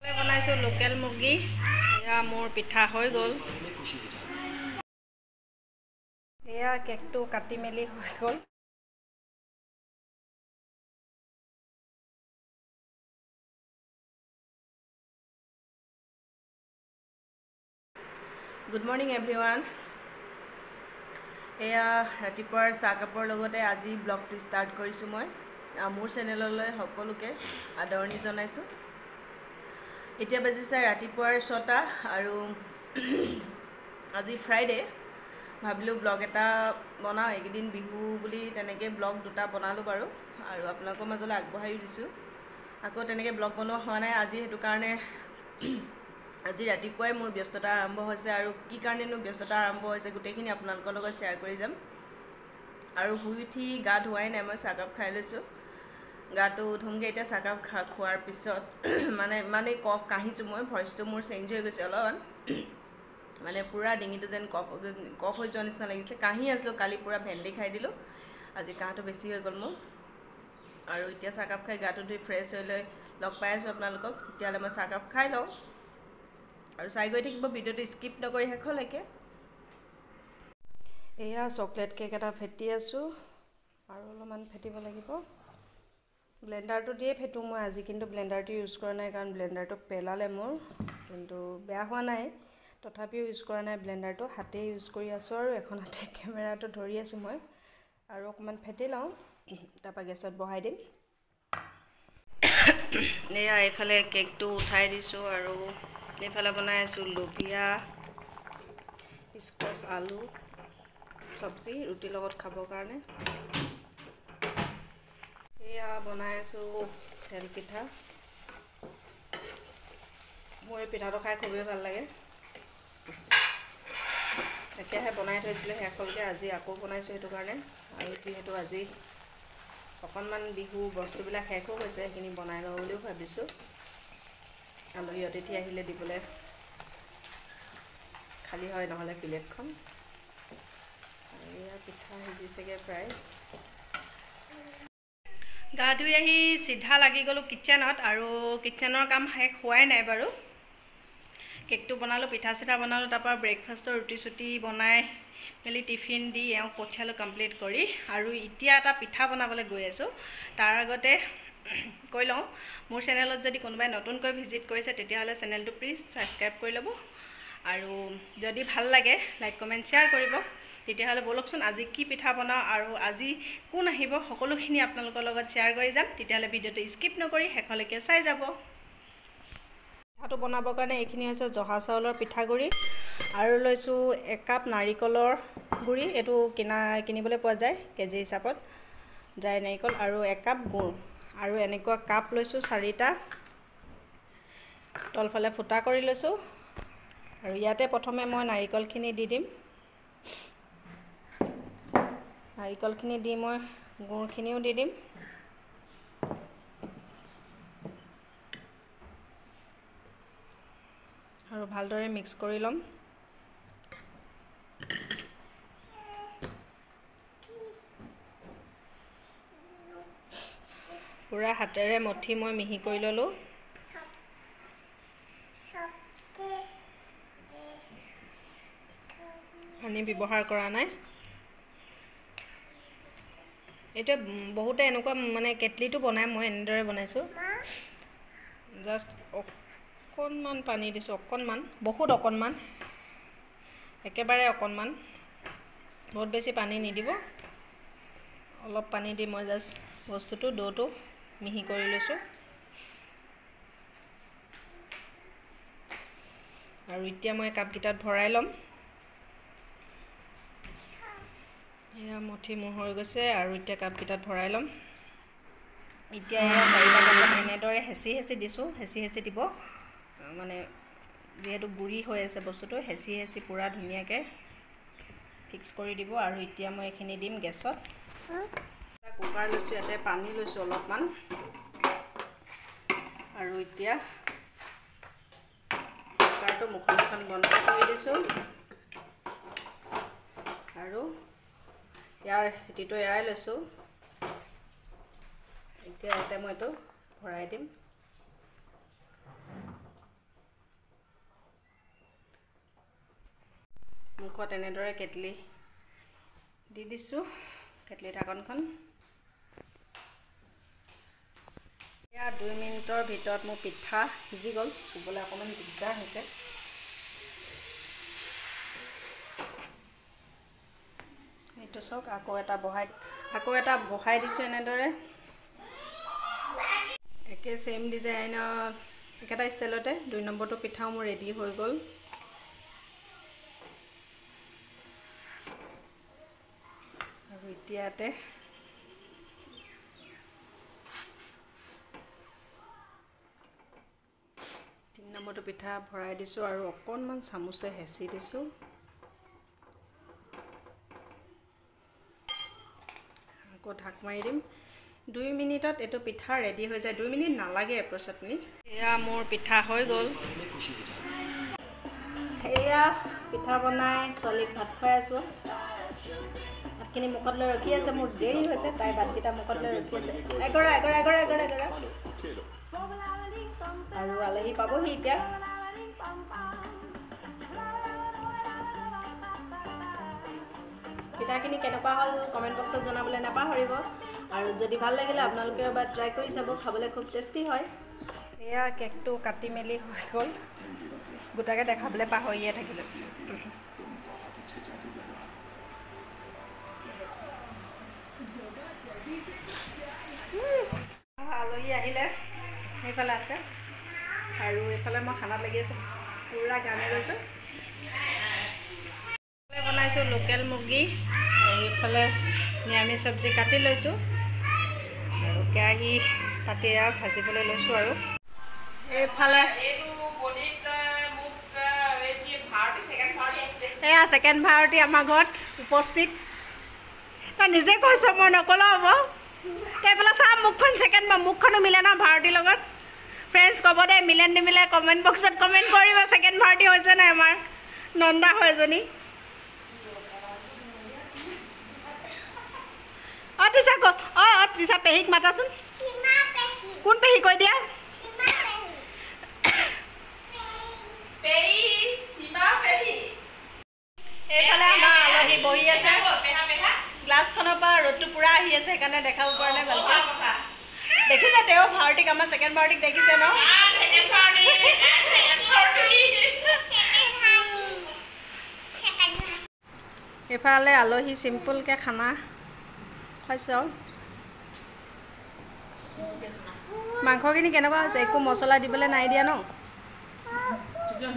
বনাইছোঁ লোকেল মুৰ্গী। এয়া মোৰ পিঠা হৈ গ'ল। এয়া কেকটো কাটি মেলি হৈ গ'ল। Good morning everyone. এয়া ৰাতিপুৱাৰ চাহকাপৰ লগতে আজি ব্লগটো ষ্টাৰ্ট কৰিছোঁ মই। মোৰ চেনেললৈ সকলোকে আদৰণি জনাইছোঁ। এতিয়া বাজিছে ৰাতিপুৱাৰ 6টা আৰু আজি ফ্ৰাইডে। ভাবিলোঁ ব্লগ এটা বনাওঁ। এইকেইদিন বিহু বুলি তেনেকৈ ব্লগ দুটা বনালোঁ বাৰু, আৰু আপোনালোকৰ মাজলৈ আগবঢ়ায়ো দিছোঁ। আকৌ তেনেকৈ ব্লগ বনোৱা হোৱা নাই আজি, সেইটো কাৰণে আজি ৰাতিপুৱাই মোৰ ব্যস্ততা আৰম্ভ হৈছে। আৰু কি কাৰণেনো ব্যস্ততা আৰম্ভ হৈছে গোটেইখিনি আপোনালোকৰ লগত শ্বেয়াৰ কৰি যাম। আৰু শুই উঠি গা ধোৱাই নাই, মই চাহকাপ খাই লৈছোঁ। গাটো ধুমগৈ এতিয়া চাহকাপ খোৱাৰ পিছত। মানে ইমানেই কফ কাহিছোঁ মই, ভইচটো মোৰ চেঞ্জ হৈ গৈছে অলপমান, মানে পূৰা ডিঙিটো যেন কফ কফ হৈ যোৱা নিচিনা লাগিছে। কাহি আছিলোঁ কালি, পূৰা ভেন্দি খাই দিলোঁ, আজি কাহটো বেছি হৈ গ'ল মোৰ। আৰু এতিয়া চাহকাপ খাই গাটো ধুই ফ্ৰেছ হৈ লৈ লগ পাই আছোঁ আপোনালোকক। তেতিয়াহ'লে মই চাহকাপ খাই লওঁ আৰু চাই গৈ থাকিব ভিডিঅ'টো স্কিপ নকৰি শেষলৈকে। এয়া চকলেট কেক এটা ফেটি আছোঁ আৰু অলপমান ফেটিব লাগিব। ব্লেণ্ডাৰটো দিয়ে ফেটোঁ মই আজি, কিন্তু ব্লেণ্ডাৰটো ইউজ কৰা নাই, কাৰণ ব্লেণ্ডাৰটো পেলালে মোৰ, কিন্তু বেয়া হোৱা নাই, তথাপিও ইউজ কৰা নাই ব্লেণ্ডাৰটো, হাতেই ইউজ কৰি আছোঁ আৰু এখন হাতে কেমেৰাটো ধৰি আছোঁ মই। আৰু অকণমান ফেটি লওঁ, তাৰপৰা গেছত বহাই দিম। এয়া এইফালে কেকটো উঠাই দিছোঁ আৰু এইফালে বনাই আছোঁ লুবিয়া, স্কচ, আলু চব্জি ৰুটিৰ লগত খাবৰ কাৰণে। এয়া বনাই আছোঁ তেল পিঠা। মোৰ এই পিঠাটো খাই খুবেই ভাল লাগে। একেৰাহে বনাই থৈছিলোঁ শেষ হ'লগৈ, আজি আকৌ বনাইছোঁ সেইটো কাৰণে। আৰু যিহেতু আজি অকণমান বিহু বস্তুবিলাক শেষো হৈছে, সেইখিনি বনাই লওঁ বুলিও ভাবিছোঁ। আলহী অতিথি আহিলে দিবলৈ খালী হয় নহ'লে প্লেটখন। এয়া পিঠা সিজিছেগৈ প্ৰায়। গা ধুই আহি চিধা লাগি গ'লোঁ কিটচেনত, আৰু কিটচেনৰ কাম শেষ হোৱাই নাই বাৰু। কেকটো বনালোঁ, পিঠা চিঠা বনালোঁ, তাৰপৰা ব্ৰেকফাষ্টৰ ৰুটি চুটি বনাই মেলি টিফিন দি এওঁক পঠিয়ালোঁ কমপ্লিট কৰি। আৰু এতিয়া এটা পিঠা বনাবলৈ গৈ আছোঁ। তাৰ আগতে কৈ লওঁ, মোৰ চেনেলত যদি কোনোবাই নতুনকৈ ভিজিট কৰিছে তেতিয়াহ'লে চেনেলটো প্লিজ ছাবস্ক্ৰাইব কৰি ল'ব, আৰু যদি ভাল লাগে লাইক কমেণ্ট শ্বেয়াৰ কৰিব। তেতিয়াহ'লে ব'লকচোন আজি কি পিঠা বনাওঁ আৰু আজি কোন আহিব সকলোখিনি আপোনালোকৰ লগত শ্বেয়াৰ কৰি যাম। তেতিয়াহ'লে ভিডিঅ'টো স্কিপ নকৰি শেষলৈকে চাই যাব। পিঠাটো বনাবৰ কাৰণে এইখিনি হৈছে জহা চাউলৰ পিঠাগুড়ি, আৰু লৈছোঁ 1 কাপ নাৰিকলৰ গুড়ি, এইটো কিনিবলৈ পোৱা যায় কেজি হিচাপত, ড্ৰাই নাৰিকল, আৰু 1 কাপ গুড়। আৰু এনেকুৱা কাপ লৈছোঁ 4টা, তলফালে ফুটা কৰি লৈছোঁ। আৰু ইয়াতে প্ৰথমে মই নাৰিকলখিনি দি দিম। নাৰিকলখিনি দি মই গুড়খিনিও দি দিম। আৰু ভালদৰে মিক্স কৰি ল'ম। পূৰা হাতেৰে মঠি মই মিহি কৰি ল'লোঁ। পানী ব্যৱহাৰ কৰা নাই। এইটোৱে বহুতে এনেকুৱা মানে কেটলিটো বনায়, মই এনেদৰে বনাইছোঁ। জাষ্ট অকণমান পানী দিছোঁ, অকণমান, বহুত অকণমান, একেবাৰে অকণমান, বহুত বেছি পানী নিদিব। অলপ পানী দি মই জাষ্ট বস্তুটো ড'টো মিহি কৰি লৈছোঁ। আৰু এতিয়া মই কাপকেইটাত ভৰাই ল'ম। এয়া মুঠি মোৰ হৈ গৈছে, আৰু এতিয়া কাপকেইটাত ভৰাই ল'ম। এতিয়া এয়া 4টা কাপত এনেদৰে হেঁচি হেঁচি দিছোঁ, হেঁচি হেঁচি দিব, মানে যিহেতু গুড়ি হৈ আছে বস্তুটো, হেঁচি হেঁচি পূৰা ধুনীয়াকৈ ফিক্স কৰি দিব। আৰু এতিয়া মই এইখিনি দিম গেছত। কুকাৰ লৈছোঁ, ইয়াতে পানী লৈছোঁ অলপমান। আৰু এতিয়া কুকাৰটো মুখখন বন্ধ কৰি দিছোঁ আৰু ইয়াৰ চিটিটো এৰাই লৈছোঁ। এতিয়া ইয়াতে মই এইটো ভৰাই দিম। মুখত এনেদৰে কেটলি দি দিছোঁ, কেটলি ঢাকনখন। এয়া 2 মিনিটৰ ভিতৰত মোৰ পিঠা সিজি গ'ল। চুবলৈ অকণমান দিগদাৰ হৈছে। এইটো চাওক, আকৌ এটা বহাই দিছোঁ এনেদৰে। একে ছেইম ডিজাইনত একেটা ষ্টাইলতে 2 নম্বৰটো পিঠাও মোৰ ৰেডি হৈ গ'ল। আৰু এতিয়াতে তিনি নম্বৰটো পিঠা ভৰাই দিছোঁ আৰু অকণমান চামুচে হেঁচি দিছোঁ। আকৌ ঢাক মাৰি দিম। 2 মিনিটত এইটো পিঠা ৰেডি হৈ যায়। 2 মিনিট নালাগে এপ্ৰক্সিমেটলি। এয়া মোৰ পিঠা হৈ গ'ল। এয়া পিঠা বনাই ছোৱালীক ভাত খুৱাই আছোঁ। ভাতখিনি মুখত লৈ ৰখি আছে, মোৰ দেৰি হৈছে, তাই ভাতকেইটা মুখত লৈ ৰখি আছে। এগৰা এগৰা এগৰা এগৰা এগৰা। আৰু আলহী পাবহি এতিয়া। পিঠাখিনি কেনেকুৱা হ'ল কমেণ্ট বক্সত জনাবলৈ নাপাহৰিব। আৰু যদি ভাল লাগিলে আপোনালোকে এবাৰ ট্ৰাই কৰি চাব, খাবলৈ খুব টেষ্টি হয়। এয়া কেকটো কাটি মেলি হৈ গ'ল। গোটাকে দেখাবলৈ পাহৰিয়ে থাকিলোঁ। আলহী আহিলে, সেইফালে আছে আৰু এইফালে মই খানাত লাগি আছোঁ, পূৰা গামি গৈছোঁ। বনাইছোঁ লোকেল মুৰ্গী, আৰু এইফালে নিৰামিষ চব্জি কাটি লৈছোঁ আৰু কেৰাহী পাতি ভাজিবলৈ লৈছোঁ। আৰু এইফালে এয়া ছেকেণ্ড ভাৰতী আমাৰ ঘৰত উপস্থিত। তই নিজে কৈছ, মই নক'লেও হ'ব। এইফালে চা মুখখন ছেকেণ্ড মুখখনো মিলে ন ভাৰতীৰ লগত। ফ্ৰেণ্ডছ ক'ব দেই, মিলে নিমিলে কমেণ্ট বক্সত কমেণ্ট কৰিব, ছেকেণ্ড ভাৰতী হৈছে নাই আমাৰ নন্দা হয় এজনী। অঁ তিছা ক, অঁ অঁ তিছা পেহীক মাতাচোন। কোন পেহী কৈ দিয়া? এইফালে আমাৰ আলহী বহি আছে। গ্লাছখনৰ পৰা ৰ'দটো পূৰা আহি আছে, সেইকাৰণে দেখাব পৰা নাই ভালকৈ। দেখিছে তেওঁ ভাৰতীক, আমাৰ ছেকেণ্ড ভাৰতীক দেখিছে ন? এইফালে আলহী চিম্পুলকৈ খানা খুৱাইছোঁ। আৰু মাংসখিনি কেনেকুৱা হৈছে? একো মছলা দিবলৈ নাই দিয়া ন?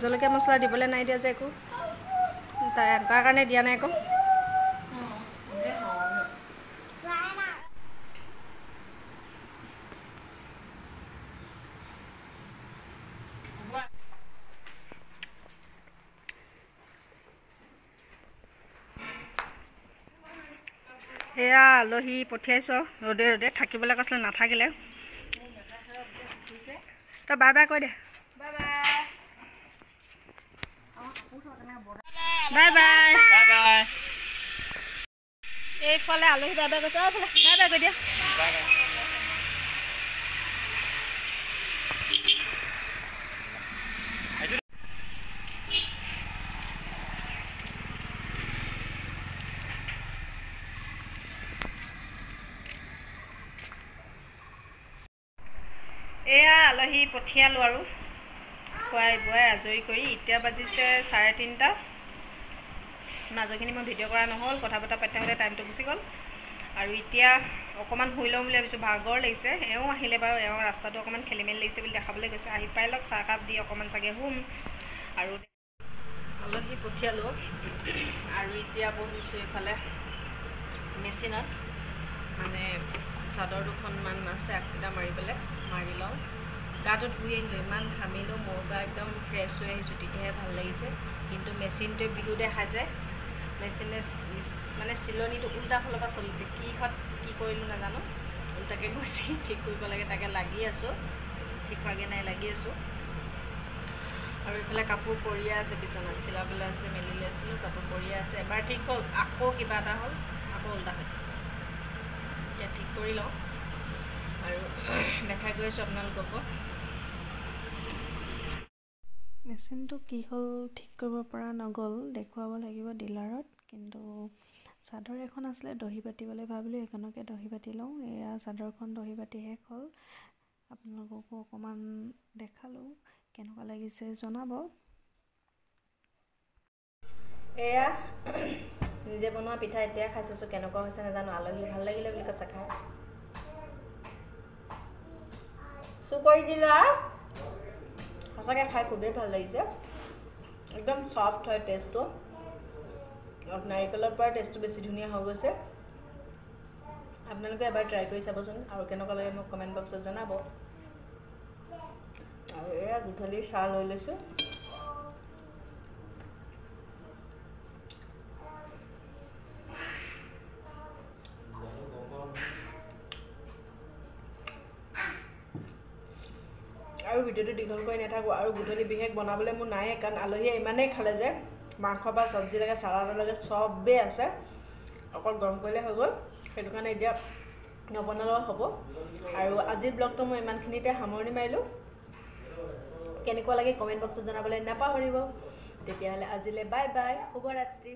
জলকীয়া মছলা দিবলৈ নাই দিয়া যে একো, তাৰ কাৰণে দিয়া নাই আকৌ। এয়া আলহী পঠিয়াইছোঁ আৰু ৰ'দে ৰ'দে থাকিবলৈ কৈছিলে, নাথাকিলে। তই বাই বাই কৈ দে। Bye bye. এইফালে আলহী বাই বাই কৈছে, এইফালে বাই বাই কৈ দিয়া। এয়া আলহী পঠিয়ালোঁ আৰু খুৱাই বোৱাই আজৰি কৰি। এতিয়া বাজিছে 3:30। মাজৰখিনি মই ভিডিঅ' কৰা নহ'ল, কথা বতৰা পাতি থাকোঁতে টাইমটো গুচি গ'ল। আৰু এতিয়া অকণমান শুই ল'ম বুলি ভাবিছোঁ, ভাগৰ লাগিছে। এওঁ আহিলে বাৰু, এওঁ ৰাস্তাটো অকণমান খেলি মেলি লাগিছে বুলি দেখাবলৈ গৈছে। আহি পাই লওক, চাহকাপ দি অকণমান চাগে শুম। আৰু আলহী পঠিয়ালোঁ আৰু এতিয়া বহিছোঁ এইফালে মেচিনত, মানে চাদৰ দুখনমান আছে আগকেইটা মাৰি পেলাই মাৰি লওঁ। গাটো ধুই আহিলোঁ, ইমান ঘামিলোঁ, মোৰ গা একদম ফ্ৰেছ হৈ আহিছোঁ, তেতিয়াহে ভাল লাগিছে। কিন্তু মেচিনটোৱে বিহু দেখাইছে, মেচিনে মানে চিলনিটো উল্টা ফালৰ পৰা চলিছে, কিহত কি কৰিলোঁ নাজানো, উল্টাকৈ গৈছে, ঠিক কৰিব লাগে, তাকে লাগি আছোঁ, ঠিক হোৱাগৈ নাই, লাগি আছোঁ। আৰু এইফালে কাপোৰ পৰিয়ে আছে, বিচনাত চিলাবলৈ আছে, মেলি লৈছিলোঁ, কাপোৰ পৰিয়ে আছে। এবাৰ ঠিক হ'ল, আকৌ কিবা এটা হ'ল, আকৌ উল্টা হৈ থাকিল। এতিয়া ঠিক কৰি লওঁ আৰু দেখাই গৈ আছোঁ আপোনালোককো। মেচিনটো কি হ'ল ঠিক কৰিব পৰা নগ'ল, দেখুৱাব লাগিব ডিলাৰত। কিন্তু চাদৰ এখন আছিলে দহি বাতিবলৈ ভাবিলোঁ, সেইখনকে দহি বাতি লওঁ। এয়া চাদৰখন দহি বাতি শেষ হ'ল, আপোনালোককো অকণমান দেখালোঁ, কেনেকুৱা লাগিছে জনাব। এয়া নিজে বনোৱা পিঠা এতিয়া খাই চাইছোঁ কেনেকুৱা হৈছে নাজানো, আলহী ভাল লাগিলে বুলি কৈছে খাই। চুকৰি দিলা সঁচাকৈ খাই খুবেই ভাল লাগিছে, একদম চফ্ট হয় টেষ্টটো, নাৰিকলৰ পৰা টেষ্টটো বেছি ধুনীয়া হৈ গৈছে। আপোনালোকে এবাৰ ট্ৰাই কৰি চাবচোন আৰু কেনেকুৱা লাগে মোক কমেণ্ট বক্সত জনাব। আৰু এয়া গধূলি চাহ লৈ লৈছোঁ। আৰু ভিডিঅ'টো দীঘল কৰি নাথাকোঁ, আৰু গধূলি বিশেষ বনাবলৈ মোৰ নায়ে, কাৰণ আলহীয়ে ইমানেই খালে যে মাংস বা চব্জি লাগে, চালাডৰ লাগে, চবেই আছে, অকল গৰম কৰিলে হৈ গ'ল। সেইটো কাৰণে এতিয়া নবনালেও হ'ব। আৰু আজিৰ ব্লগটো মই ইমানখিনিতে সামৰণি মাৰিলোঁ। কেনেকুৱা লাগে কমেণ্ট বক্সত জনাবলৈ নাপাহৰিব। তেতিয়াহ'লে আজিলৈ বাই বাই, শুভৰাত্ৰি।